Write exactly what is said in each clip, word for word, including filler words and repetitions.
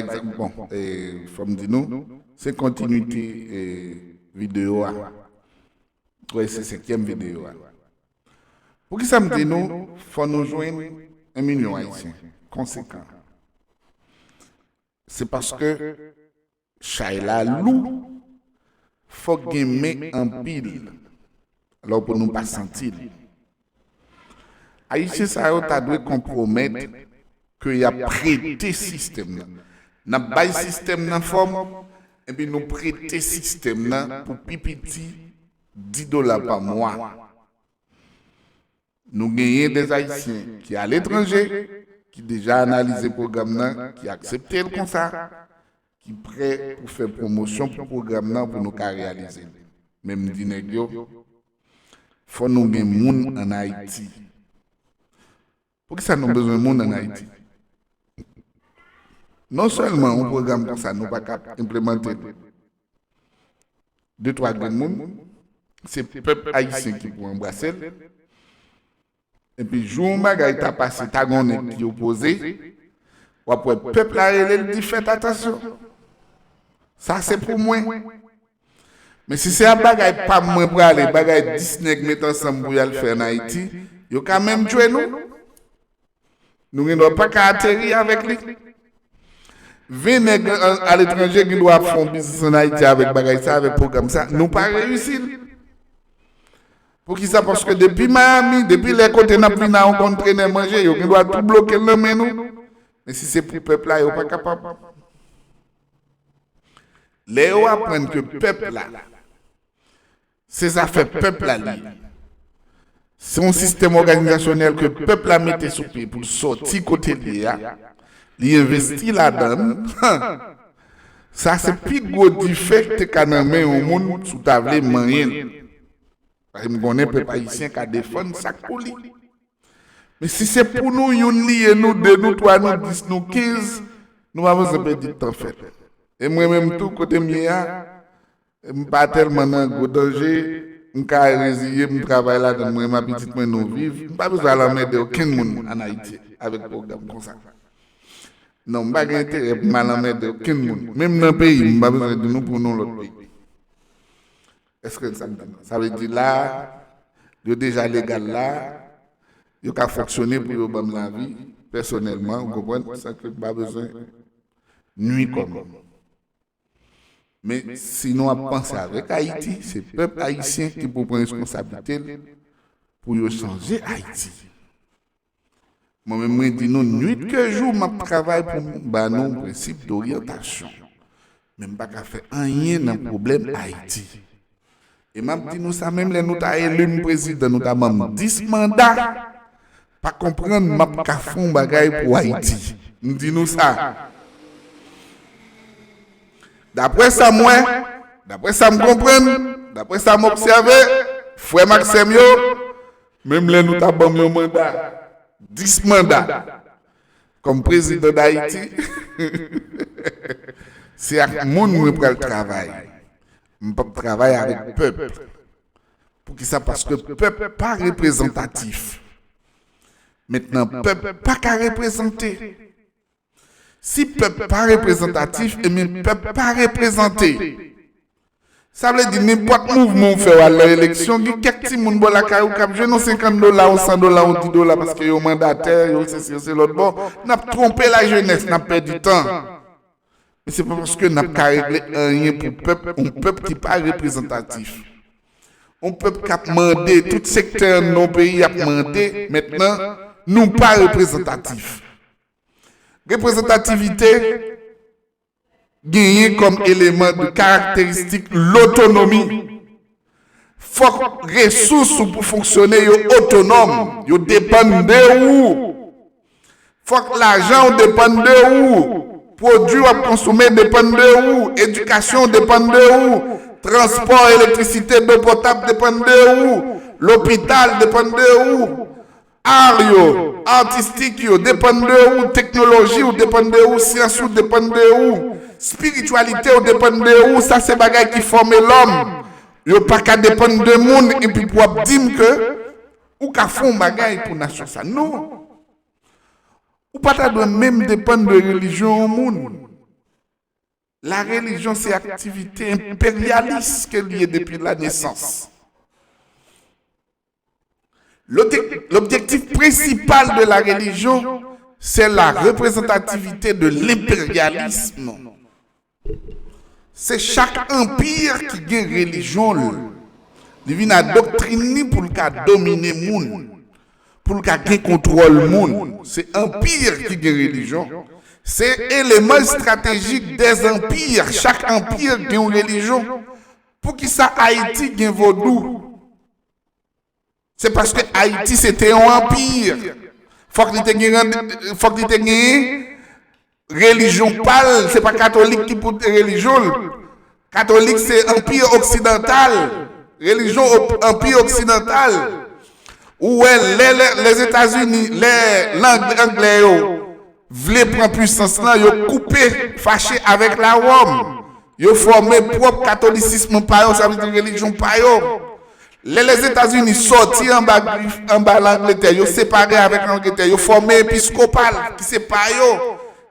egzanp, bon, e, fò m di nou, se kontinite, e, videyo a. Wi, se senkyèm videyo a. Poukisa m di nou, fò nou jwenn yon milyon Ayisyen konsekan? Se paske chay la lou, fòk gen men anpil, lè pou nou pa santi l. Ayisyen sa yo ta dwe konpwomèt ke y ap prete sistèm nan. N ap bay sistèm nan fòm, epi nou prete sistèm nan pou pi piti dis dola pa mwa. Nou genyen dè Ayisyen ki aletranje, ki deja analize pwogram nan, ki aksepte l konsa, ki prè pou fè pwomosyon pou pwogram nan pou nou ka reyalize l. Men m di nèg yo, fò nou gen moun ann Ayiti. Poukisa nou bezwen moun ann Ayiti? Non sèlman yon pwogram konsa nou pa ka enplemante l, de twa grenn moun, se pèp ayisyen ki pou anbrase l. Epi jou yon bagay ta pase, ta gen yon nèg ki opoze, w ap wè pèp la rele l di fèt atansyon. Sa se pou mwen. Men si se ap bagay pa m mwen prale, bagay dis nèg met ansanm pou y al fè ann Ayiti, yo ka menm tchwe nou. Nou gen dwa pa ka ateri avèk li. Ven nèg aletranje gen dwa ap fè yon biznis ann Ayiti avèk bagay sa, avèk pwogram sa. Nou pa reyisi l. Poukisa? Paske depi Miami, depi lè kote n ap vin a yon konn trenè manje, yo gen dwa tou bloke l nan men nou. Men si se pou pèp la, yo pa kapab. Lè yo aprann ke pèp la, se zafè pèp la li ye. Se yon sistèm òganizasyonèl ke pèp la mete sou pye pou l sòti kote l ye a, li envesti ladan l. Sa se pi gwo dife k te ka nan men yon moun si w ta vle manyen l. Paske m konnen pèp ayisyen ka defann sa k pou li. Men si se pou nou, youn li ye, nou de, nou twa, nou dis, nou kenz, nou pa bezwen pèdi tan fè l. E mwen menm tou, kote m ye a, m pa tèlman nan gwo danje, m ka reziye m, travay ladan l, mwen, m ak pitit mwen, nou viv. M pa bezwen al anmède okenn moun ann Ayiti avèk pwogram konsa. Non, m pa gen enterè pou m al anmède okenn moun. Menm nan peyi m, m pa bezwen di nou pou nou lòt peyi. Èske sa m di nou? Sa vle di la, yo deja legal la, yo ka fonksyone pou yo ban m lavi, pèsonèlman, ou konprann, san ke m pa bezwen nui kò m. Men si nou ap panse avèk Ayiti, se pèp ayisyen ki pou pran responsablite l pou yo chanje Ayiti. Mwen menm, mwen di nou, nwit ke jou, m ap travay pou m ba nou prensip doryantasyon. Men m pa ka fè anyen nan pwoblèm Ayiti. E m ap di nou sa, menm lè nou ta eli m prezidan, nou ta ban m dis manda, pa konprann m ap ka fè yon bagay pou Ayiti. M di nou sa. Daprè sa m wè, daprè sa m konprann, daprè sa m obsève, frè m ak sè m yo, menm lè nou ta ban m yon manda, dis manda, kòm prezidan Dayiti, se ak moun mwen pral travay. M p ap travay avèk pèp. Poukisa? Paske pèp pa reprezantatif. Mentnan, pèp pa ka reprezante. Si pèp pa reprezantatif, ebyen pèp pa reprezante. Sa vle di, nenpòt mouvman w fè w al nan eleksyon, gen kèk timoun bò lakay ou k ap jwenn yon senkant dola, yon san dola, yon dis dola, paske yo mandatè, yo sesi, yo se lòt bò. N ap twonpe lajenès, n ap pèdi tan. Men se pa paske n ap ka regle anyen pou pèp, yon pèp ki pa reprezantatif. Yon pèp k ap mande, tout sektè nan yon peyi ap mande, mentnan, nou pa reprezantatif. Reprezantativite genyen kòm eleman de karakteristik lotonomi. Fòk resous ou pou fonksyone yo otonòm, yo depann de ou. Fòk lajan w depann de ou. Pwodui w ap konsome depann de ou. Edikasyon w depann de ou. Transpò, elektrisite, dlo potab depann de ou. Lopital depann de ou. Ar yo, atistik yo depann de ou, teknoloji w depann de ou, syans ou depann de ou, espirityalite w depann de ou, sa se bagay ki fòme lòm. Yo pa ka depann de moun epi pou w ap di m ke ou ka fè yon bagay pou nasyon sa. Non. Ou pa ta dwe menm depann de relijyon yon moun. La religion, c'est activité impérialiste que lié depuis la naissance. L'objectif principal de la religion, c'est la représentativité de l'impérialisme. Se chak anpi ki gen relijyon l. Li vin a doktrin li pou l ka domine moun, pou l ka gen kontwòl moun. Se anpi ki gen relijyon. Se eleman estratejik dèz anpi. Chak anpi gen yon relijyon. Poukisa Ayiti gen vodou? Se paske Ayiti se te yon anpi. Fòk li te gen, fòk li te gen relijyon pa l, se pa katolik ki pou te relijyon l. Katolik se anpi oksidantal, relijyon anpi oksidantal. Ou wè, lè Lèzetazini, lè lang anglè yo vle pran pwisans lan, yo koupe, fache avèk Lawòm. Yo fòme pwòp katolisism pa yo, sa vle di relijyon pa yo. Lè Lèzetazini sòti anba grif, anba Langletè, yo separe avèk Langletè, yo fòme episkopal ki se pa yo.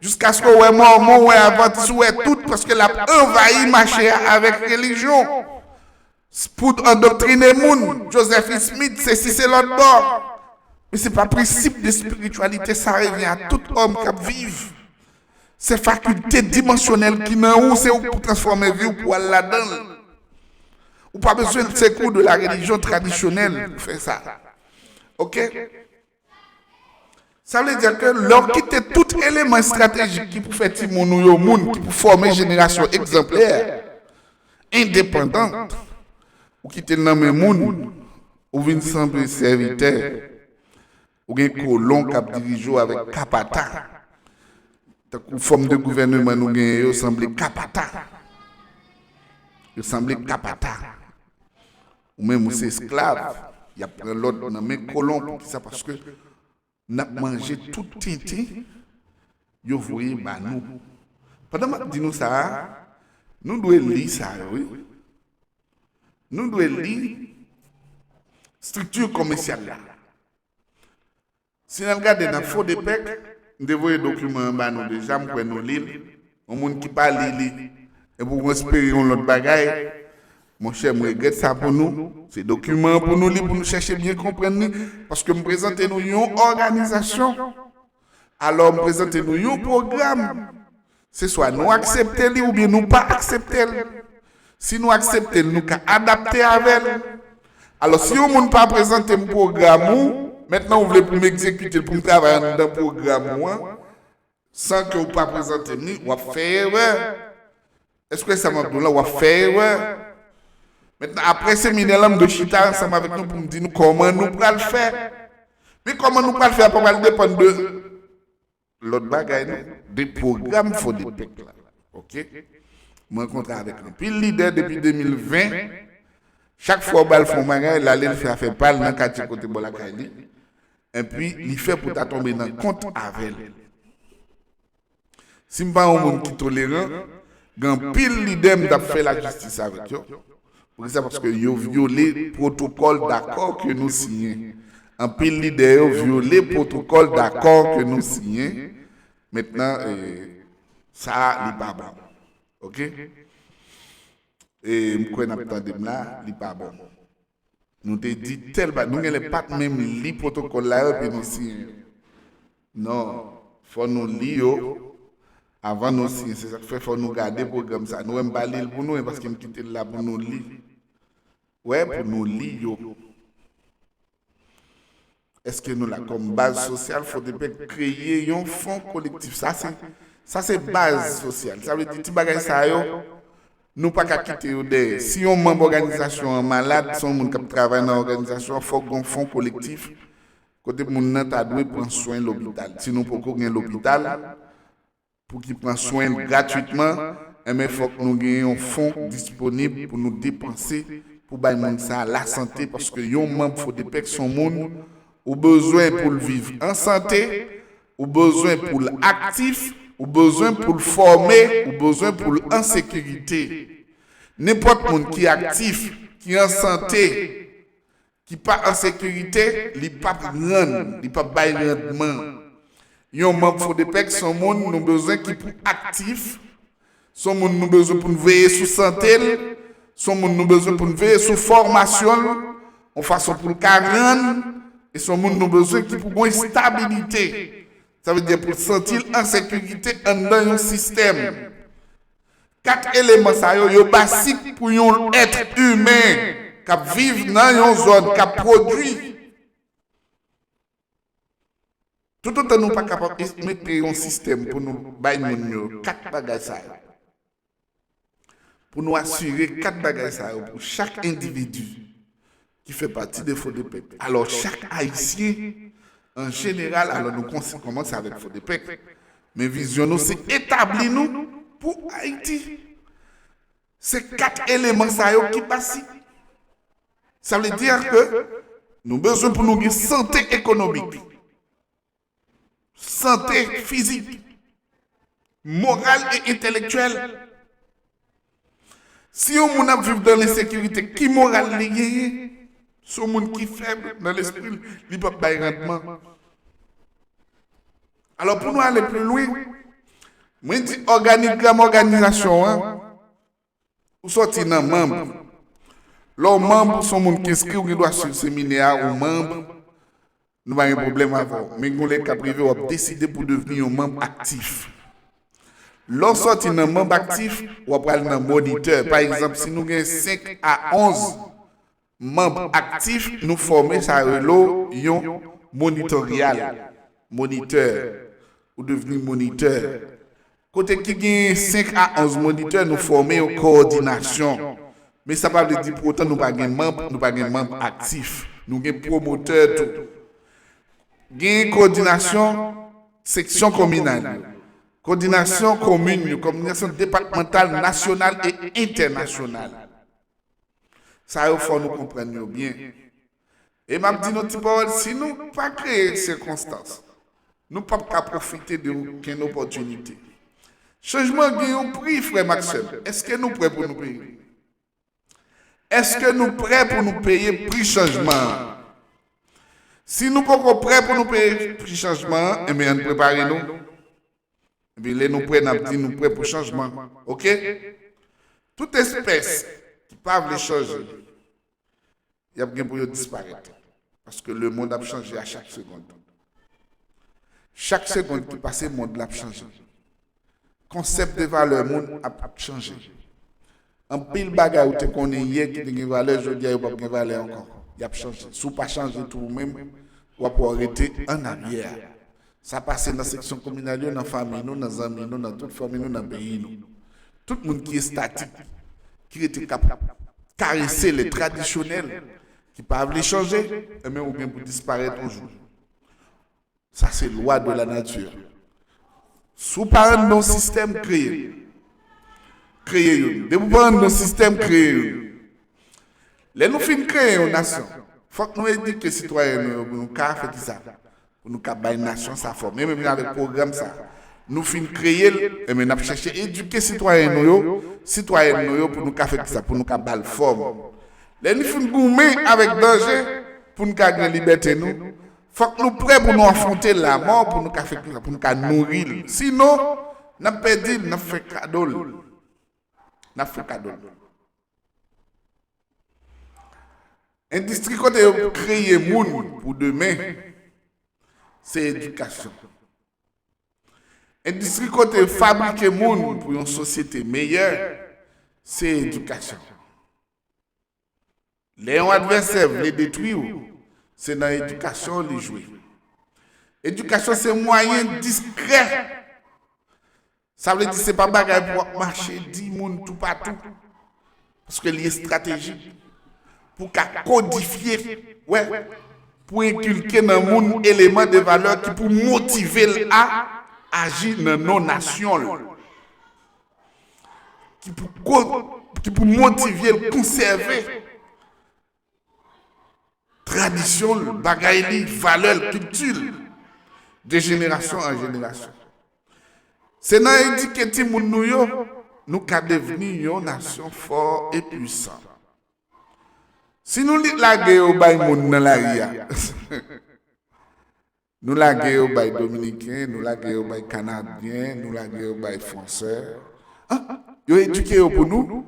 Jiskaske w wè Mòmon, w wè Advantis, w wè tout, paske l ap anvayi mache a avèk relijyon. Pou andoktrine moun, Joseph Smith, se si se lòt bò. Men se pa prensip de espirityalite, sa revyen a tout òm k ap viv. Se fakilte dimansyonèl ki nan ou, se ou k pou transfòme vi w pou al ladan l. Ou pa bezwen sekou de la religion tradisyonèl pou fè sa. Oke? Sa vle di ke lè w kite tout eleman estratejik ki pou fè timoun ou yo moun, ki pou fòme jenerasyon egzanplè, endepandan, ou kite l nan men moun, ou vin sanble sèvitè, ou gen kolon k ap dirije w avèk kapata. Tankou fòm de gouvèneman nou genyen yo sanble kapata. Yo sanble kapata. Ou menm ou se esklav, y ap pran lòd nan men kolon. Poukisa? Paske n ap manje tout tenten yo voye ba nou. Pandan m ap di nou sa a, nou dwe li sa yo, wi. Nou dwe li estrikti komèsyal la. Si n al gade nan Fodepec, m te voye dokiman an ba nou deja, m kwè nou li l. Yon moun ki pa li li, epi w espere yon lòt bagay, monchè, m regrèt sa pou nou. Se dokiman an pou nou li, pou nou chèche byen konprann li, paske m prezante nou yon òganizasyon. Alò, m prezante nou yon pwogram. Se swa nou aksepte li oubyen nou pa aksepte l. Si nou aksepte l, nou ka adapte avè l. Alò, si yon moun pa prezante m pwogram ou, mentnan ou vle pou m egzekite l, pou m travay anndan pwogram ou an, san ke w pa prezante m li, w ap fè erè. Èske sa m ap di w la, w ap fè erè? Mentnan, apre seminè la, m dwe chita ansanm avèk nou pou m di nou kòman nou pral fè. Men kòman nou pral fè a pa pral depann de lòt bagay, non, de pwogram Fodepec la. Oke? M rankontre avèk anpil lidè depi de mil ven. Chak fwa w ba l fè yon bagay, l ale l fè afè pa l nan katye kote bò lakay li. Epi, li fè pou ta tonbe nan kont avè l. Si m pa yon moun ki toleran, gen anpil lidè m t ap fè lajistis avèk yo. Poukisa? Paske yo vyole pwotokòl dakò ke nou siyen. Anpil lidè yo vyole pwotokòl dakò ke nou siyen. Mentnan, eh, sa a, li pa bon. Oke? E m kwè n ap tande m la, li pa bon. Nou te di tèl bagay, nou genlè pa t menm li pwotokòl la yo epi nou siyen. Non, fò nou li yo avan nou siyen. Se sa k fè fò nou gade pwogram sa. Nou wè m pa li l pou nou, e paske m kite l la pou nou li. Wè, pou nou li yo. Èske nou la kòm baz sosyal? Fodepec kreye yon fon kolektif. Sa se, sa se baz sosyal. Sa vle di ti bagay sa yo, nou pa ka kite yo dèyè. Si yon manm òganizasyon an malad, se yon moun k ap travay nan òganizasyon an, fòk gen yon fon kolektif kote moun nan ta dwe pran swen lopital. Si nou poko gen lopital, pou ki pran swen l gratwitman, enben, fòk nou gen yon fon k disponib pou nou depanse pou bay moun sa a lasante, paske yon manm Fodepec se yon moun ou bezwen pou l viv an sante, ou bezwen pou l aktif, ou bezwen pou l fòme, ou bezwen pou l an sekirite. Nenpòt moun ki aktif, ki an sante, ki pa an sekirite, li p ap rann, li p ap bay randman. Yon manm Fodepec se yon moun nou bezwen ki pou aktif, Se yon moun nou bezwen pou n veye sou sante l. Se yon moun nou bezwen pou n veye sou fòmasyon l, yon fason pou l ka rann. E se yon moun nou bezwen ki pou gen estabilite. Sa vle di pou l santi l an sekirite anndan yon sistèm. Kat eleman sa yo, yo basik pou yon èt imen k ap viv nan yon zòn, k ap pwodui. Toutotan nou pa kapab mete yon sistèm pou nou bay moun yo kat bagay sa yo, pou nou asire kat bagay sa yo pou chak endividi ki fè pati de Fodepèk, alò chak Ayisyen an jeneral, alò nou kòmanse avèk Fodepèk, men vizyon nou se etabli nou pou Ayiti. Se kat eleman sa yo ki basik. Sa vle di ke nou bezwen pou nou gen sante ekonomik, sante fizik, moral e entèlektyèl. Si yon moun ap viv nan lensekirite, ki moral li genyen? Se yon moun ki fèb nan lespri l, li p ap bay randman. Alò, pou nou ale pli lwen, mwen di òganigram òganizasyon an, ou sòti nan manm. Lè w manm, ou se yon moun ki enskri, ou gen dwa swiv seminè a, ou manm, nou pa gen pwoblèm avè w. Men gen lè k ap rive, w ap deside pou devni yon manm aktif. Lè w sòti nan manm aktif, w ap pral nan monitè. Pa egzanp, si nou gen senk a onz manm aktif, nou fòme sa rele yon monitoryal. Monitè. Ou devni monitè. Kote ki gen senk a onz monitè, nou fòme yon kowòdinasyon. Men sa pa vle di pou otan nou pa gen manm, nou pa gen manm aktif. Nou gen pwomotè tou. Gen kowòdinasyon seksyon kominal yo, kowòdinasyon komin yo, kowòdinasyon depatmantal, nasyonal e entènasyonal. Sa yo fò nou konprann yo byen. E m ap di nou ti pawòl, si nou pa kreye sikonstans, nou p ap ka pwofite de okenn opòtinite. Chanjman gen yon pri, frè m ak sè m. Èske nou prè pou nou peye? Èske nou prè pou nou peye pri chanjman an? Si nou poko prè pou nou peye pri chanjman an, enben, ann prepare nou. Epi lè nou prè, n ap di nou prè pou chanjman. Oke? Tout espès ki pa vle chanje, y ap gen pou yo disparèt. Paske lemonn ap chanje a chak segond. Chak segond ki pase, mond la ap chanje. Konsèp de valè moun ap chanje. Anpil bagay ou te konnen yè ki te gen valè, jodi a yo p ap gen valè ankò. Y ap chanje. Si w pa chanje tou ou menm, w ap wè w rete an aryè. Sa pase nan seksyon kominal yo, nan fanmi nou, nan zanmi nou, nan tout fanmi nou, nan peyi nou. Tout moun ki estatik, ki rete k ap karese lè tradisyonèl, ki pa vle chanje, enben ou gen pou disparèt yon jou. Sa se lwa de la nati. Si w pa anndan yon sistèm, kreye l. Kreye youn. Depi w pa anndan yon sistèm, kreye youn. Lè nou fin kreye yon nasyon, fòk nou edike sitwayen nou yo pou nou ka fè kisa? Pou nou ka bay nasyon sa fòm. E menm jan avèk pwogram sa, nou fin kreye l, enben n ap chèche edike sitwayen nou yo, sitwayèn nou yo pou nou ka fè kisa? Pou nou ka ba l fòm. Lè nou fin goumen avèk danje pou nou ka gen libète nou, fòk nou prè pou nou afwonte lanmò, pou nou ka fè kisa? Pou nou ka nouri l. Sinon, n ap pèdi l, n ap fè kado l. N ap fè kado l. Endistri kote yo kreye moun pou demen, se edikasyon. Endistri kote yo fabrike moun pou yon sosyete meyè, se edikasyon. Lè yon advèsè vle detwi w, se nan edikasyon li jwe. Edikasyon se mwayen diskrè. Sa vle di se pa bagay pou w ap mache di moun toupatou. Paske li estratejik. Pou ka kodifye, wè, pou enkilke nan moun eleman de valè ki pou motive l a aji nan non nasyon l. Ki pou ko-, ki pou motive l konsève tradisyon l, bagay li, valè l, kilti l, de jenerasyon an jenerasyon. Se nan edike timoun nou yo, nou ka devni yon nasyon fò e pwisan. Si nou li-, lage yo bay moun nan lari a, nou lage yo bay Dominiken, nou lage yo bay Kanadyen, nou lage yo bay Fransè. An, Yo edike yo pou nou.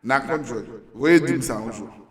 N a konn jwe. Voye di m sa yon jou.